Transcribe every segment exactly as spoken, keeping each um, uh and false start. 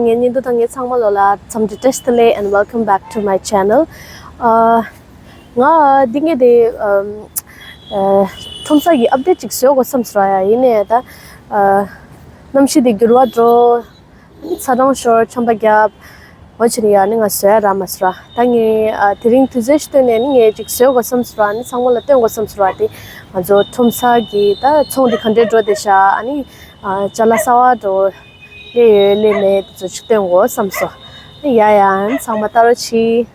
ངའི་བརྙན་ཐུང་དང་ངའི་ཚང་མ་ལོ་ལ་འཚམས་འདྲི་བཀྲ་ཤིས་བདེ་ལེགས། And welcome back to my channel. ཨ། ང་འདི་ངས་དེ་ཨམ། ཨ། ཁྲོམ་ས་གི་ཨབ་ཌེཊ་ཅིག་བཟོ་དགོས་བསམ་སོང་ར། ཡ་ཡིན་ནའི་ད། ཨ། གནམ་གཤིས་དེ་འགྱུར་བ་འགྲོ། ཚ་གྲང་ཤོར། ཆམ་པ་བརྒྱབ། འོ་བྱས་ནས་ཡ་ནི་ང་བཟོ་ཡ་རག་མ་སོང་ར། ད་ངས་ཨ། དེ་རིང་དུས་ཚོད་ཞིག་བཏོན་ནས་ནི་ངས་ཅིག་བཟོ་དགོས་བསམ་སོང་ར། ནི་ཚང་མ་ལ་སྟོན་དགོས་བསམ་སོང་ར། དེ་ང་ཚོ་ཁྲོམ་ས་གི་ད་ཚོང་དེ་ག་འདྲས་འགྲོ་བསྡད་ཤག་ཨ་ནི་ཨ། ཅ་ལག་གསར་པ་འགྲོ་སླེབས་ཡོད་སླེབས་མེད་དེ་ཚོ་ཅིག་སྟོན་དགོས་བསམ་སོང་། ཡ་ཡ། ཚང་མ་ལྟ་རོགས་གྱིས།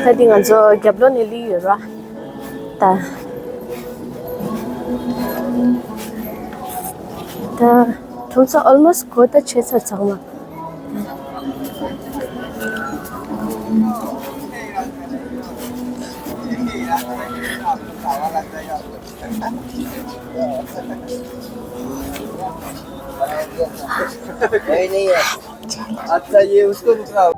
ད་འདི་ང་ཚོ་རྒྱབ་ལོགས་ནས་སླེབས་ཡོད་ར། ད། ད་ཁྲོམ་ས་almost གོ་ད་ཆེ་ཚར་ཚང་མ། नहीं, नहीं है। अच्छा, ये उसको दूसरा।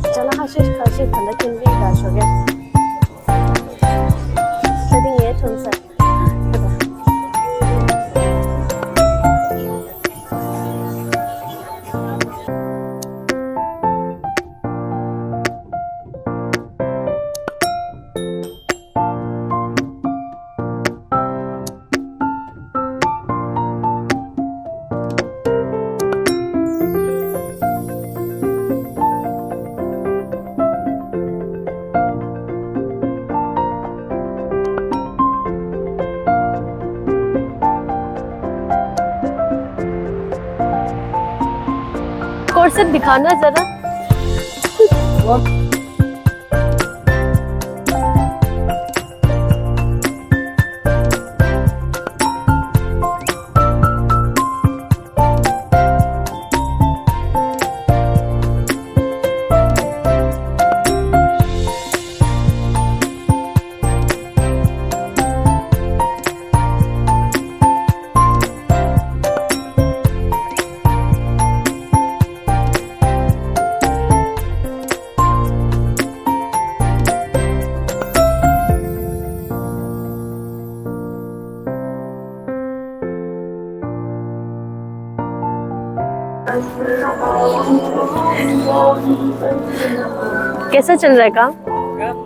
ཅ་ལག་ཁ་ཤས་ཁ་ཤས་ད་ལྟ་ཁྱོད་ལ་ཡིན་ད་ཞོགས་ཀས། ད་དེ་ངའི་ཁྲོམ་ས། कोर्सेट दिखाना जरा। कैसा चल रहा है काम? काम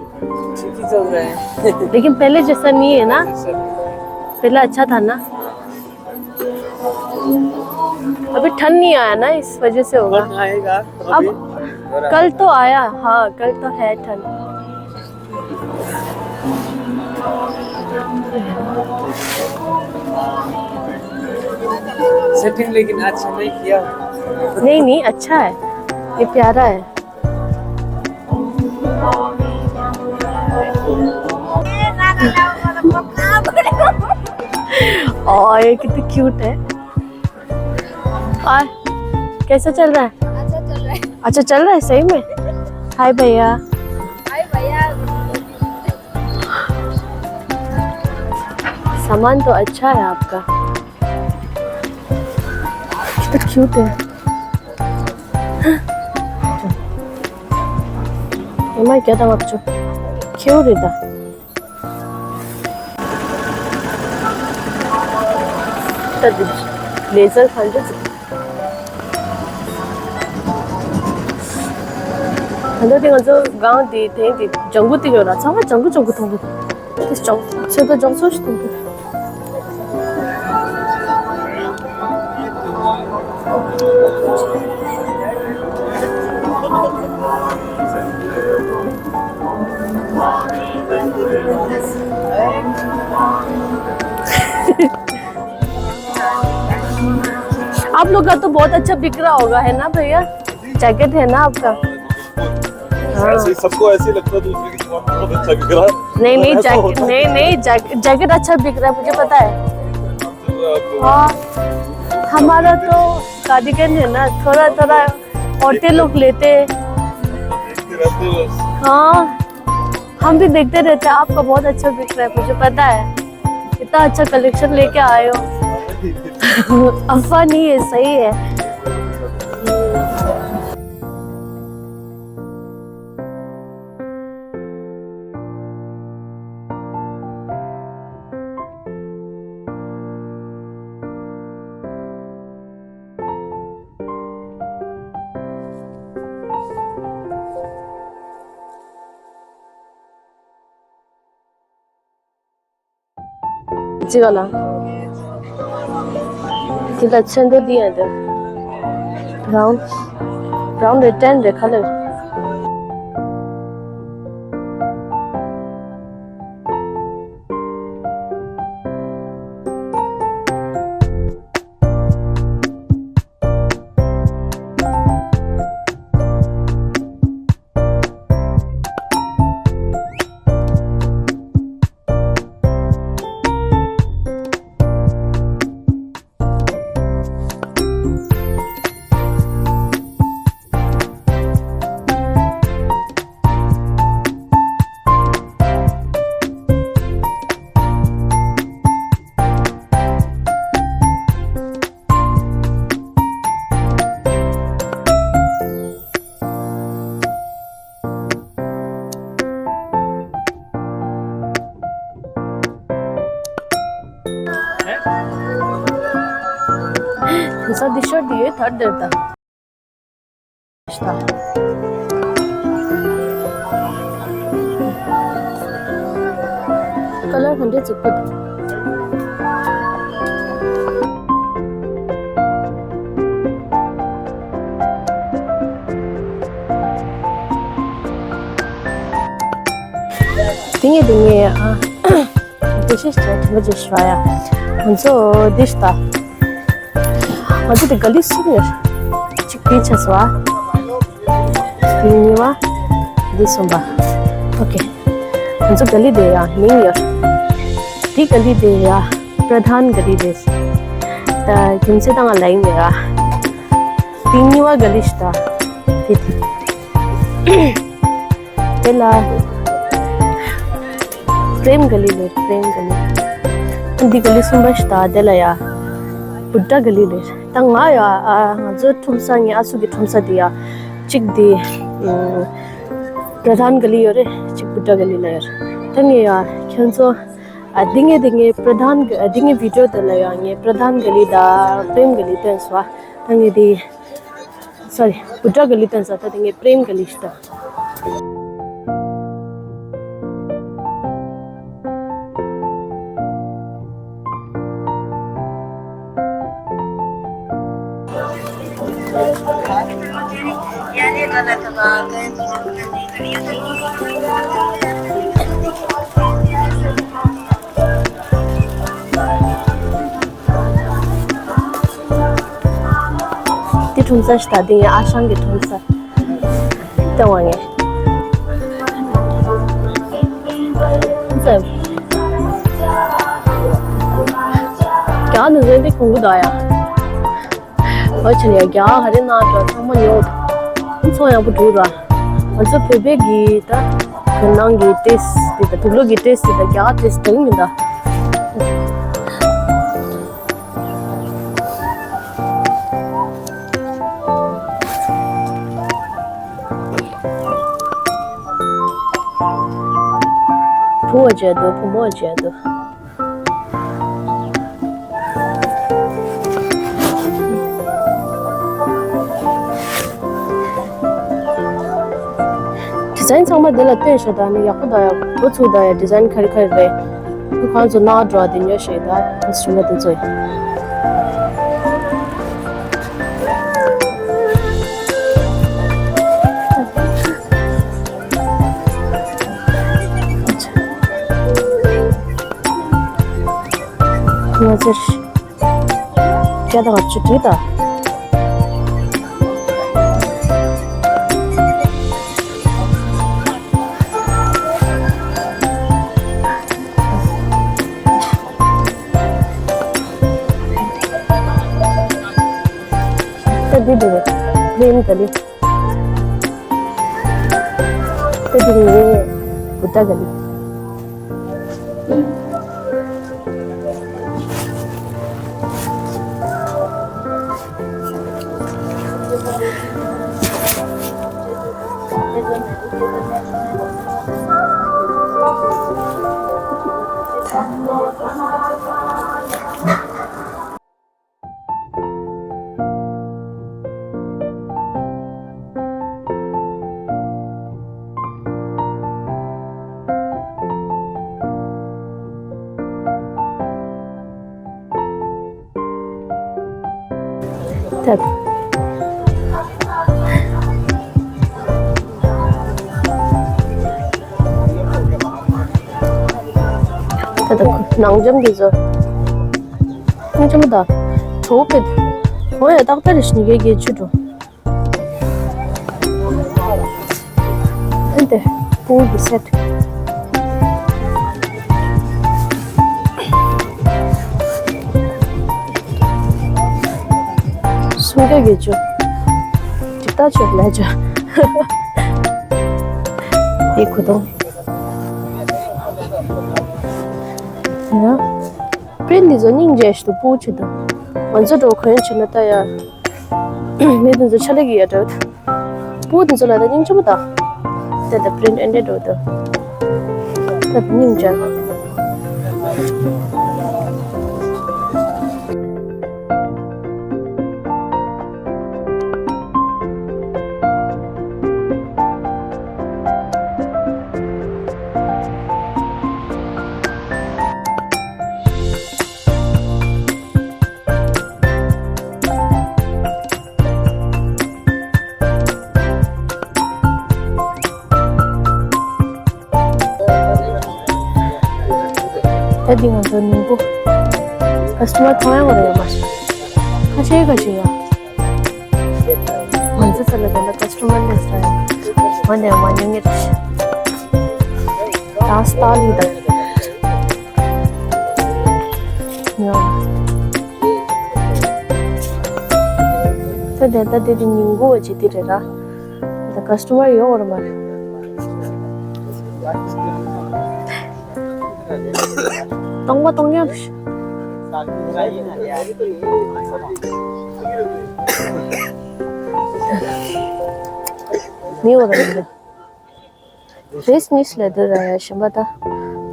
ठीक ही चल रहा है। लेकिन पहले जैसा नहीं है ना? जैसा नहीं है। पहले अच्छा था ना? अभी ठंड नहीं आया ना, इस वजह से होगा। ठंड आएगा। अब अभी हो रहा है। कल तो आया, हाँ, कल तो है ठंड। सेटिंग लेकिन अच्छा नहीं किया। नहीं, नहीं, अच्छा है, ये प्यारा है। ओ, ये कितनी क्यूट है। और कैसा चल रहा है? अच्छा चल रहा है। अच्छा चल रहा है सही में? हाय भैया। हाय भैया। सामान तो अच्छा है आपका। कितना क्यूट है। ཨེ་མ་རྒྱ་དང་ལག་ཆུ། ཁྱེའུ་རེད་ད། ད་འདི་ལེ་ཟར་གང་འདྲ་ཟིག་ད་ལྟ་དེ་ང་ཚོ་སྒང་དེ་དེང་དེ་ལྗང་གུ་དེ་ཡོད་ལ་ཚང་མ་ལྗང་གུ་ལྗང་གུ་མཐོང་གི། དེ་ལྗང་ཚོད་ལྟ་ལྗང་ཚོད་ཞིག་མཐོང་གི། आप लोग का तो बहुत अच्छा बिक रहा होगा, है ना भैया? जैकेट है ना आपका? हाँ। ऐसे ही सबको ऐसे ही लगता है दूसरे की दुकान में बहुत अच्छा बिक रहा है। नहीं, नहीं, ऐसा जैकेट, होता है। नहीं, नहीं, जैकेट, जैकेट अच्छा बिक रहा है, मुझे पता है। हाँ, हमारा तो कार्डिगन है ना, थोड़ा, थोड़ा औरतें लोग लेते हैं। देखते रहते हो। हाँ, हम भी देखते रहते हैं, आपका बहुत अच्छा बिक रहा है, मुझे पता है। इतना अच्छा कलेक्शन लेके आए हो। अफवाह नहीं है, सही है। ཅི་ག་ལ། འདི་ལ་ཚོན་མདོག་འདི་ཡང་འདི། བྷ་རའུན། བྷ་རའུན་རེད། ཊེན་རེད། ཁ་ལར། ས་འདི་ཤོར་དུ་ཡོད་ཐར་དེར་ད། ཀ་ལར་ག་འདྲས་བཙུགས་པ། དེ་ངས་དེ་ངས་ཨ། དེ་ཤེས་བྱ་དྲན་པ་བརྗེད་ཤོག་ཡ། ང་ཚོ་འདི་ཞིག་ད། ང་ཚོ་དེ་ག་ལི་གསུམ་ཡོད། གཅིག་དེ་ཆ་སོ་ཨ། དེ་གཉིས་པ། འདི་གསུམ་པ། ཨོ་ཁེ། ང་ཚོ་ག་ལི་དེ་ཡ་མིང་ཡོད། དེ་ག་ལི་དེ་ཡ་པྲ་དྷན་ག་ལི་དེ། ད་རྒྱུ་མཚན་ད་ང་ལ་ཡིན་ཡ། དེ་གཉིས་པ་ག་ལི་ཞིག་ད། དེ་དེ། དེ་ལ་པྲེམ་ག་ལི་ལེ། པྲེམ་ག་ལི། འདི་ག་ལི་གསུམ་པ་ཞིག་ད། དེ་ལ་ཡ་བུདྡྷ་ག་ལི་ལེ། ད་ང་ཡ་ཨ་ང་ཚོའི་ཁྲོམ་ས་ངའི་ཨ་སུ་གི་ཁྲོམ་ས་དེ་ཡ་གཅིག་དེ་ཨམ་པྲ་དྷན་ག་ལི་ཡོད་རེད། གཅིག་བུདྡྷ་ག་ལི་ལ་ཡོད་རེད། ད་ངས་ཡ་ཁྱོད་ཚོ་ཨ་འདི་ངས་དེ་ངས་པྲ་དྷན་ག་འདི་ངའི་བི་ཌིའོ་དེ་ལ་ཡ་ངས་པྲ་དྷན་ག་ལི་དང་པྲེམ་ག་ལི་བཏོན་སོང་ཨ། ད་ངས་དེ། སོ་རི། བུདྡྷ་ག་ལི་བཏོན་ས། ད་དེ་ངས་པྲེམ་ག་ལི་ཞིག་ད། དེ་ཁྲོམ་ས་ཞིག་ད། དེ་ངའི་ཨ་ཞང་གི་ཁྲོམ་ས། ལྟ་བ་ངས། ཙེ། རྒྱ་ནི་རེད་དེ་གོང་གུ་ད་ཡ། ཨོ་ཆེ་ཡ་རྒྱ་ག་རེ་ན་འགྲོ་ཚང་མ་ཉོ། ཚོང་ཡག་པོ་འགྲོ་ར། ང་ཚོ་བོད་པའི་གི་ད་དེ་ནང་གི་ཏེས་དེ་ད་དུག་ལོག་གི་ཏེས་དེ་ད་རྒྱ་ཏེས་དེ་མི་ད། བུ་བ་བྱས་འདུག་བུ་མོ་བྱས་འདུག་ཌི་ཛའིན་ཚང་མ་འདི་ལ་སྟོན་ཤོག་ད་ནི་ཡག་པོ་ད་ཡག་པོ་ཚུགས་ད་ཡ། ཌི་ཛའིན་ག་རེ་ག་རེ་རེད། ཁོང་ཚོ་ནག་འགྲོ་བ་དེ་ཉོ་ཤེས་ད་ཨིན་སི་ཊི་རུ་མེན་ཊི་དེ་ཚོ་ཡིན། ང་ཚོར་བརྒྱ་དང་ལྔ་བཅུ་དྲུག་དང་ དེ་རེད། པི་རིན་ག་ལེ། དེ་དེ་རེད། བུ་ད་ག་ལེ། ད་ད་ནང་འཇམ་གྱི་བཟོ། ཁོང་ཆུང་མ་ད། གྲོགས་པོ། ཁོང་ཡང་ཏག་ཏག་རེད་ཤི་ནི་གེ་གེ་ཆུ་འགྲོ། ཨ་འདི་པུའུ་གི་སེ་ཊི། སུམ་བརྒྱ་བརྒྱད་ཅུ། ཇི་ལྟར་ཆོག་ལས་ཆོག་འདི་གོས་ཐུང་། ཡ། པི་རིན་འདི་ཚོ་སྙིང་རྗེ་ཞིག་འདུག་པུའུ་ཆེ་དང་། ང་ཚོ་འགྲོ་གོན་བྱས་ན་ད་ཡ། མི་དེ་ཚོ་ཆ་ལག་གི་ཡ་འདྲ། པུའུ་དེ་ཚོ་ལ་ད་སྙིང་རྗེ་མོ་ད། དེ་ད་པི་རིན་ཨེ་འདྲ་འགྲོ་ད། ད་སྙིང་རྗེ། ད་འདི་ང་ཚོ་ཉིན་གུང་ཀ་སི་ཊོ་མར་མཐོང་ཡ་བ་རེད་ཡ་མ་ཤི། ཁ་ཤས་ཁ་ཤས་ཡ། ང་ཚོ་ཚ་ལ་ད་ལྟ་ཀ་སི་ཊོ་མར་ལས་ར་ཡ། ང་ནས་མ་ཉན་ངེས་རེད་ཤི། ད་སྟ་ལི་ད། ཡ། ད་དེ་ད་དེ་དེ་ཉིན་གུང་བ་ཅིག་དེ་རེད་ར། ད་ཀ་སི་ཊོ་མར་ཡོང་བ་རེད་མ་རེད། གཏོང་མ་གཏོང་ཡག་མི་འོ་ར་མི་འདུག་བེ་སི་ནེ་སི་ལས་དོན་ར་ཡ་གཞན་པ་ད་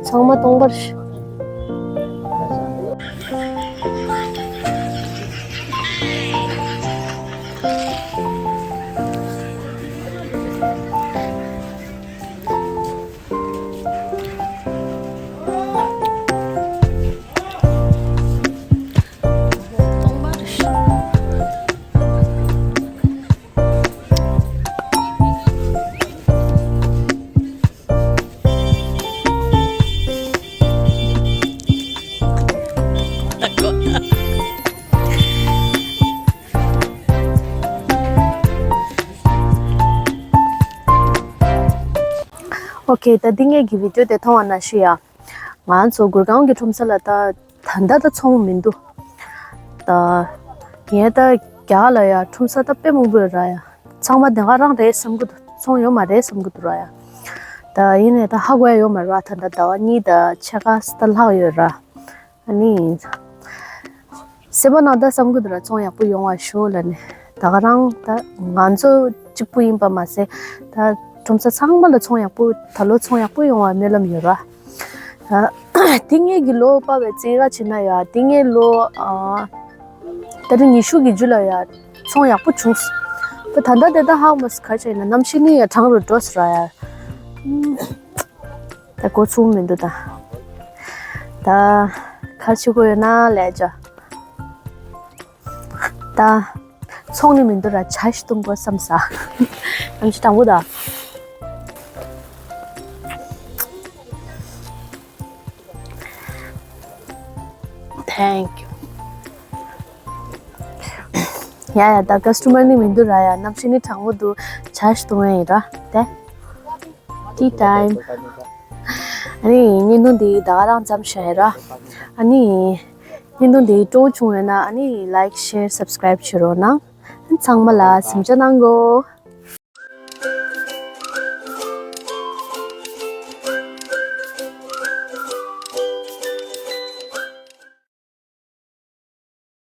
ཚང་མ་སྟོང་པར། ཨོ་ཁེ། ད་འདི་ངེད་ཀྱི་བི་ཌིའོ་དེ་མཐོང་བ་ན་ཤི་ཡ། ང་ཚོ་གུར་ཁང་གི་ཁྲོམ་ས་ལ་ད་ད་ལྟ་ད་ཚོང་མི་འདུག་ད་ངས་ད་རྒྱ་གར་ལ་ཡ་ཁྲོམ་ས་ད་དཔེ་མང་པོ་ཡོད་ར་ཡ། ཚང་མ་དེ་ག་རང་རེད་བསམ་གི་འདུག་ཚོང་ཡོད་མ་རེད་བསམ་གི་འདུག་ར་ཡ། ད་ཡིན་ནའི་ད་ཧ་གོ་ཡ་ཡོད་མ་རེད་བ། ད་ད་ཟླ་བ་གཉིས་ད་ཕྱེད་ཀ་ད་ལྷག་ཡོད་ར། ཨ་ནི། སེམས་པ་ནང་ད་བསམ་གི་འདུག་ར། ཚོང་ཡག་པོ་ཡོང་བ་ཤོག་ལབ་ནས། ད་ག་རང་ད་ང་ཚོ་གཅིག་པུ་ཡིན་པ་མ་ཟད། ད་ཁྲོམ་ས་ཚང་མ་ལ་ཚོང་ཡག་པོ། ད་ལོ་ཚོང་ཡག་པོ་ཡོང་བ་སྨོན་ལམ་ཡོད་ར། ད་དེ་ངེད་ཀྱི་ལོ་པ་བའི་རྩིས་ཀ་བྱེད་ན་ཡ། དེ་ངེད་ལོ་ཨ་ད་རེས་ཉི་ཤུ་གི་རྒྱུ་ལ་ཡ་ཚོང་ཡག་པོ་བྱུང་སོང་། ད་ད་ད་དེ་ད་ཧ་མ་སི་ག་ཆ་ཡིན་ན་གནམ་གཤིས་ནི་ཡ་གྲང་རུ་འགྲོ་སོང་ར་ཡ། ད་གོ་ཚུགས་མི་འདུག་ད། ད་ག་རེ་བྱེད་དགོས་ཡོད་ན་ལས་བྱ། ད་ཚོང་ནི་མི་འདུག་ར། ཇ་ཞིག་འཐུང་དགོས་བསམ་ས། ཨམ་ཆི་དང་པོ་ད། Thank you. ཡ་ཡ། ད་ཀ་སི་ཊོ་མར་ནི་མི་འདུག་ར་ཡ། གནམ་གཤིས་ནི་གྲང་མོ་འདུག་ཇ་ཞིག་འཐུང་ཡ་ཡིན་ར། དེ། Tea time. ཨ་ནི་བརྙན་ཐུང་འདི་ད་ག་རང་མཚམས་བཞག་ཡིན་ར། ཨ་ནི་བརྙན་ཐུང་འདི་སྤྲོ་བོ་བྱུང་ཡོད་ན། ཨ་ནི་ལའིཀ་ཤེར་སབ་སི་ཀ་རའིབ་བྱེད་རོགས་གནང་། ཚང་མ་ལ་གཟིམ་འཇག་གནང་གོ།